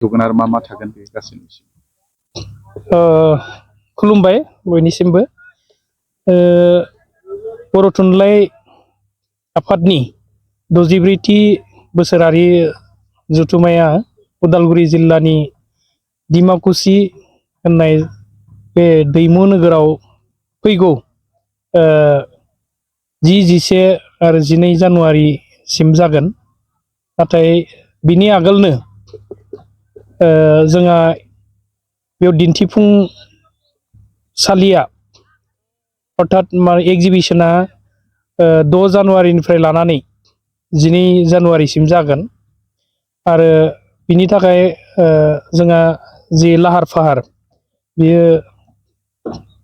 दुगन आरो मा थागोन बे गासैनिसिम खुलुमबाय बयनिसिमबो बर' थुनलाइ आफादनि 64थि बोसोरारि जथुम्माया उदालगुरि जिल्लानि डिमाकुसि होननाय बे दैमु नोगोराव फैगौ 10, 11 आरो 12 जानुवारिसिम जागोन। नाथाय बिनि आगोलनो जोंहा बेयाव दिन्थिफुंसालिया अर्थात एग्जिबिशना 6 जानुवारिनिफ्राय लानानै 12 जानुवारिसिम जागोन आरो बिनि थाखाय जोंहा जि लाहार फाहार बियो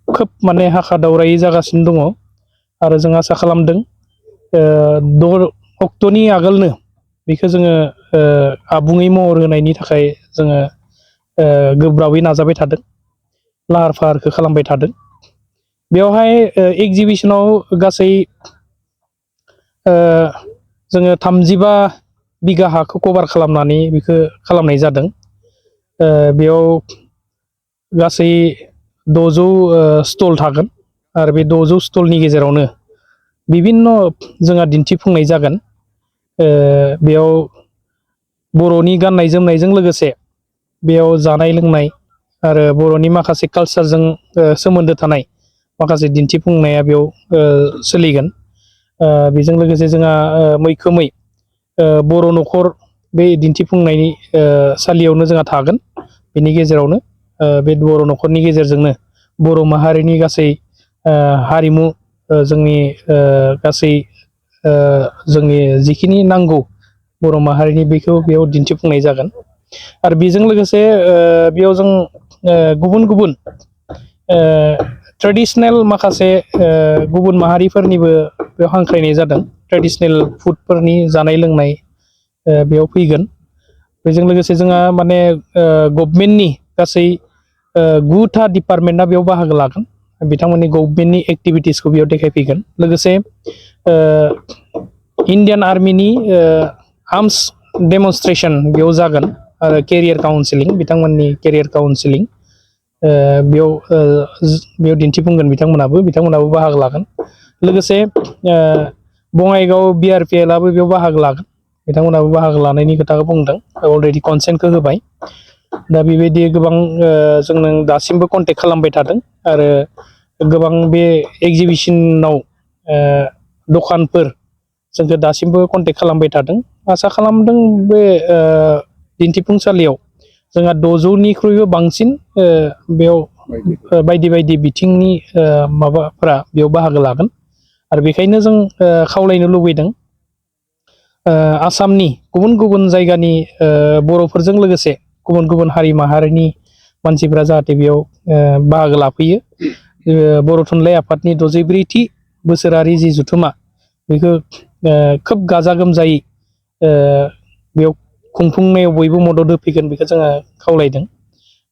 खोब माने हाखा दावरायै जागासिनो दङ आरो जों आसा खालामदों 6 अक्ट'नि आगोलनो बेखौ जोङो आबुङै महर होनायनि थाखाय जोङो गोब्राबै नाजाबाय थादों, लाहार फाहारखौ खालामबाय थादों। बेवहाय एग्जिबिशनाव गासै जोङो 35 बिगा हाखौ कभार खालामनानै बेखौ खालामनाय जादों। बेयाव गासै 600 स्टल थागोन आरो बे 600 स्टलनि गेजेरावनो बिभिन्न जोंहा दिन्थिफुंनाय जागोन। बेयाव बर'नि गाननाय जोमनायजों लोगोसे बेयाव जानाय लोंनाय आरो बर'नि माखासे कालसारजों सोमोन्दो थानाय माखासे दिन्थिफुंनाया बेयाव सोलिगोन। बेजों लोगोसे जोंहा मैखोमै बर' न'खर बे दिन्थिफुंनायनि सालियावनो जोंहा थागोन। बेनि गेजेरावनो बे बर' न'खरनि गेजेरजोंनो बर' माहारिनि गासै हारिमु जोंनि गासै जोंनि जिखिनि नांगौ बर' माहारिनि बेखौ बेयाव दिन्थिफुंनाय जागोन। आरो बेजों लोगोसे बेयाव जों गुबुन गुबुन ट्रेडिसनेल माखासे गुबुन माहारिफोरनिबो बेयाव हांख्रायनाय जादों। ट्रेडिसनेल फुडफोरनि जानाय लोंनाय बेयाव फैगोन। बेजों लोगोसे जोंहा माने गभमेन्टनि गासै 9था डिपार्टमेन्टआ बेयाव बाहागो लागोन। बिथांमोननि गभमेन्टनि एक्टिभिटिसखौ बेयाव देखायफैगोन। लोगोसे इन्डियान आर्मिनि आर्म्स डेमनस्ट्रेसन बेयाव जागोन आरो केरियार काउन्सिलिं, बिथांमोननि केरियार काउन्सिलिं बेयाव दिन्थिफुंगोन। बिथांमोनाबो बाहागो लागोन। लोगोसे बङाइगाव BRPLआबो बेयाव बाहागो लागोन। बिथांमोनाबो बाहागो लानायनि खोथाखौ बुंदों, अलरेडि कनसेन्टखौ होबाय। दा बेबायदि गोबां जोंनो दासिमबो कन्टेक्ट खालामबाय थादों आरो गोबां बे एग्जिबिसनाव दखानफोर जोंखौ दासिमबो कन्टेक्ट खालामबाय थादों। आसा खालामदों बे दिन्थिफुंसालियाव जोंहा 600निख्रुइबो बांसिन बेयाव बायदि बायदि बिथिंनि माबाफोरा बेयाव बाहागो लागोन। आरो बेखायनो जों खावलायनो लुबैदों आसामनि गुबुन गुबुन जायगानि बर'फोरजों लोगोसे गुबुन गुबुन हारि माहारिनि मानसिफ्रा जाहाथे बेयाव बाहागो लाफैयो। बर' थुनलाइ आफादनि 64थि बोसोरारि जि जथुम्मा बेखौ खोब गाजा गोमजायै बेयाव खुंफुंनायाव बयबो मदद होफैगोन बेखौ जोङो खावलायदों।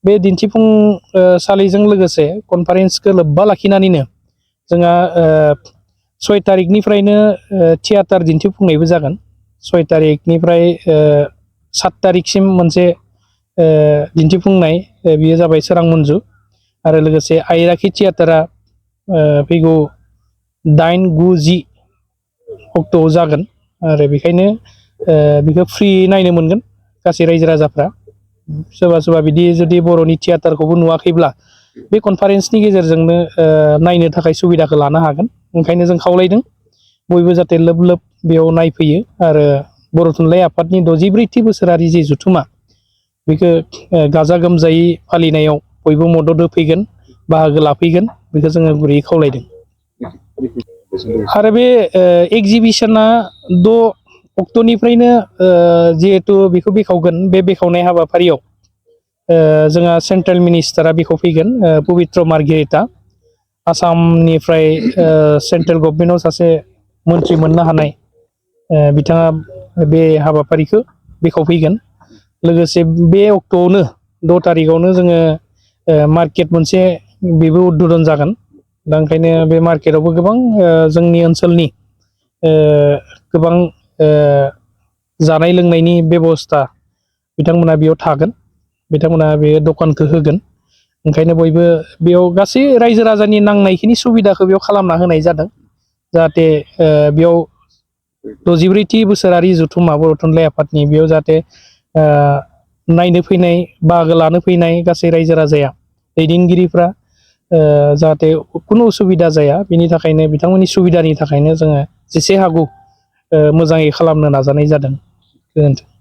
बे दिन्थिफुंसालिजों लोगोसे कनफारेन्सखौ लोब्बा लाखिनानैनो जोंहा 6 तारिखनिफ्रायनो थियाटार दिन्थिफुंनायबो जागोन। 6 तारिखनिफ्राय 7 तारिखसिम मोनसे दिन्थिफुंनाय, बेयो जाबाय सोरां मन्जु। आरो लोगोसे आइराखि थियाटारा फैगौ 8, 9, 10 अक्ट'आव जागोन आरो बेखायनो बेखौ फ्रि नायनो मोनगोन गासै रायजो राजाफ्रा। सोरबा सोरबा बिदि जुदि बर'नि थियाटारखौबो नुवाखैब्ला बे कनफारेन्सनि गेजेरजोंनो नायनो थाखाय सुबिदाखौ लानो हागोन। ओंखायनो जों खावलायदों बयबो जाहाथे लोब लोब बेयाव नायफैयो आरो बर' थुनलाइ आफादनि 64थि बोसोरारि जि जथुम्मा बेखौ गाजा गोमजायै फालिनायाव बयबो मदद होफैगोन, बाहागो लाफैगोन, बेखौ जोङो गुरैयै खावलायदों। आरो बे एग्जिबिशना 6 अक्ट'निफ्रायनो जिहेथु बेखौ बेखावगोन, बे बेखावनाय हाबाफारियाव जोंहा सेन्ट्रेल मिनिस्टारा बेखावफैगोन, पबित्र मार्घेरिटा। आसामनिफ्राय सेन्ट्रेल गभमेन्टआव सासे मन्त्रि मोननो हानाय बिथाङा बे हाबाफारिखौ बेखावफैगोन। लोगोसे बे अक्ट'आवनो 6 तारिखआवनो जोङो मार्केट मोनसे बेबो उद्बोधन जागोन। दा ओंखायनो बे मार्केटआवबो गोबां जोंनि ओनसोलनि गोबां जानाय लोंनायनि बेबस्था बिथांमोना बेयाव थागोन। बिथांमोना बे दखानखौ होगोन ओंखायनो बयबो बेयाव गासै रायजो राजानि नांनायखिनि सुबिदाखौ बेयाव खालामना होनाय जादों जाहाथे बेयाव 64थि बोसोरारि जथुम्मा बर' थुनलाइ आफादनि बेयाव जाहाथे नायनो फैनाय बाहागो लानो फैनाय गासै रायजो राजाया दैदेनगिरिफ्रा जाहाथे खुनु उसुबिदा जाया बेनि थाखायनो बिथांमोननि सुबिदानि थाखायनो जोङो जेसे हागौ मोजाङै खालामनो नाजानाय जादों। गोजोन्थों।